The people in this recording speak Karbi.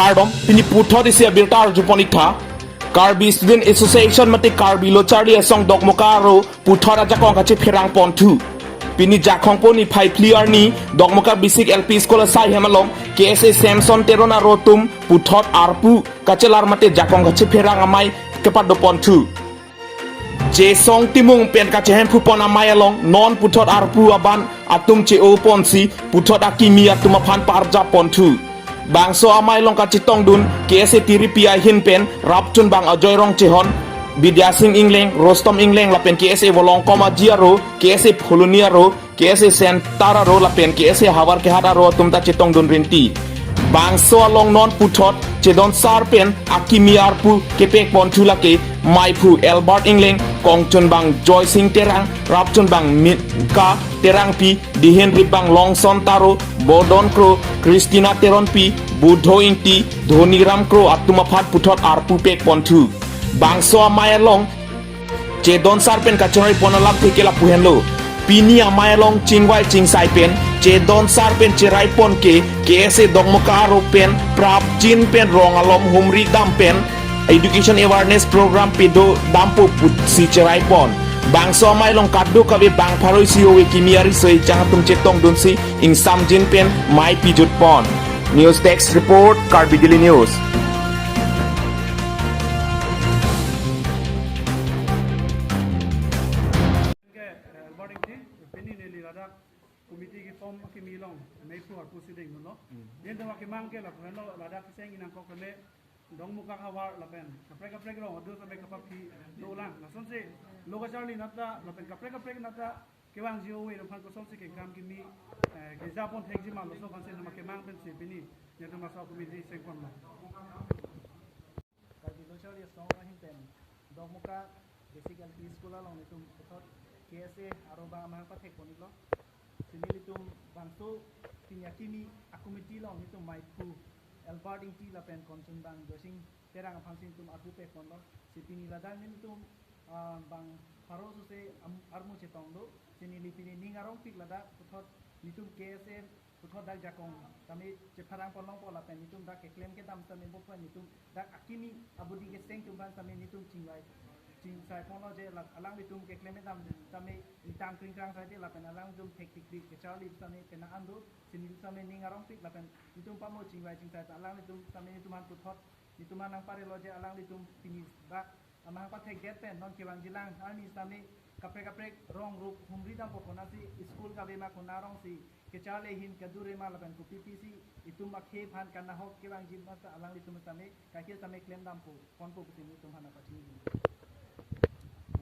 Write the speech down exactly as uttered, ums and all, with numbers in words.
Kardom, pini puthot isi abirta arjupon iktha. Karbi Student Association mate Karbi Lo Charli Asong Dokmoka aro puthot ajakong kachepherang ponthu. Pini Jakhong po niphai phli arni Dokmoka Basic L P School asai hem along K S A Samson Teron aro atum puthot arpu kachelar mate jakong kachepherang amei kepado ponthu. Chesong Timung pen kachehemphu pon amei along non puthot arpu aban atum che-o ponsi puthot akimi atum aphan parjap ponthu. Bangso amei along kachetongdun K S A tiripi ahin pen rapchun bang Ajoy Rongchehon, Bidya Sing Engleng, Rostom Engleng lapen K S A Volongkom Aji aro, K S A Phuloni aro, K S A Center aro lapen K S A Havar Kehat aro atum ta chetongdun rinti. Bangso along non puthot chedonsar pen akimi arpu kepek ponthu lake meiphu Albert Engleng, kongchun bang Joy Sing Terang, rapchun bang Minka Terangpi, dihin rip bang Longson Taro, Bodon Kro, Christina Teronpi, Budho Ingti, Dhoniram Kro atum aphan puthot arpu pek ponthu. Bangso amei along chedonsar pen kachonoi pon alam theke lapu henlo. Pini amei along chingvai chingsai pen chedonsar pen cherai pon ke K S A Dokmoka aro pen prapjin pen rong alom humri dam pen education awareness program pado dampo pusi cherai pon. Bangso amei along kadokave bang pharo isi ove kimi ariso ejang atum chetongdunsi ingsamjin pen mei pijut pon. News Desk Report, Karbi Daily News. Ke, eh, Albert Ingti, pini neli ladak committee keform akimi along, meiphu arpu si dengdunlo. Hmm. Yen tema kemang ke lapu henlo, ladak keseng inang kok kene, Dokmoka havar lapen kaprek kaprek rong adu sampai kapaphi dolang. Lasonsi lo kacharli nata lapen kaprek kaprek nata kevangji ove atum aphan kosonsi kekam kimi, eh, kejapon thekji ma, laso aphansi tema kemang pensi pini netum asong committee sengponlo. Karbi Lo Charli Asong ahin pen Dokmoka Basic L P School along netum puthot K S A aro bang amahang pathek pon-iklo. Si nelitum bangso pini akimi a-committee along netum meiphu Albert Ingti lapen kongchun bang Joy Sing Terang aphansi netum arpu pek ponlo. Si pini ladak netum, ah, bang pharo sose am-, armu chetong do. Si neli pini ning arongpik ladak puthot netum K S A puthot dak jakong tame chepherang pon longpo lapen netum dak keklem kedam tame bo pen netum dak akimi abudi keseng atum aphan tame netum chingvai chingsai ponlo je la-, alanglitum keklem kedam tame nitang kringkrang saide lapen alanglitum thek tikri kecharli tame penang an do. Si neli tame ning arongpik lapen netum pamo chingvai chingsai ta alanglitum tame netum aphan puthot netum aphan nangparelo je alanglitum pini dak amahang pathekdet pen non kevangjilang arni tame kaprek kaprek rong rup humri dampo, konatsi school kave ma, konat rongsi kacharli ahin kadure ma lapen kopi pisi itum akhei aphan kanahok kevangji ma ta alanglitum tame kaike tame klem dampo ponpo pusi netum aphan nangpachini.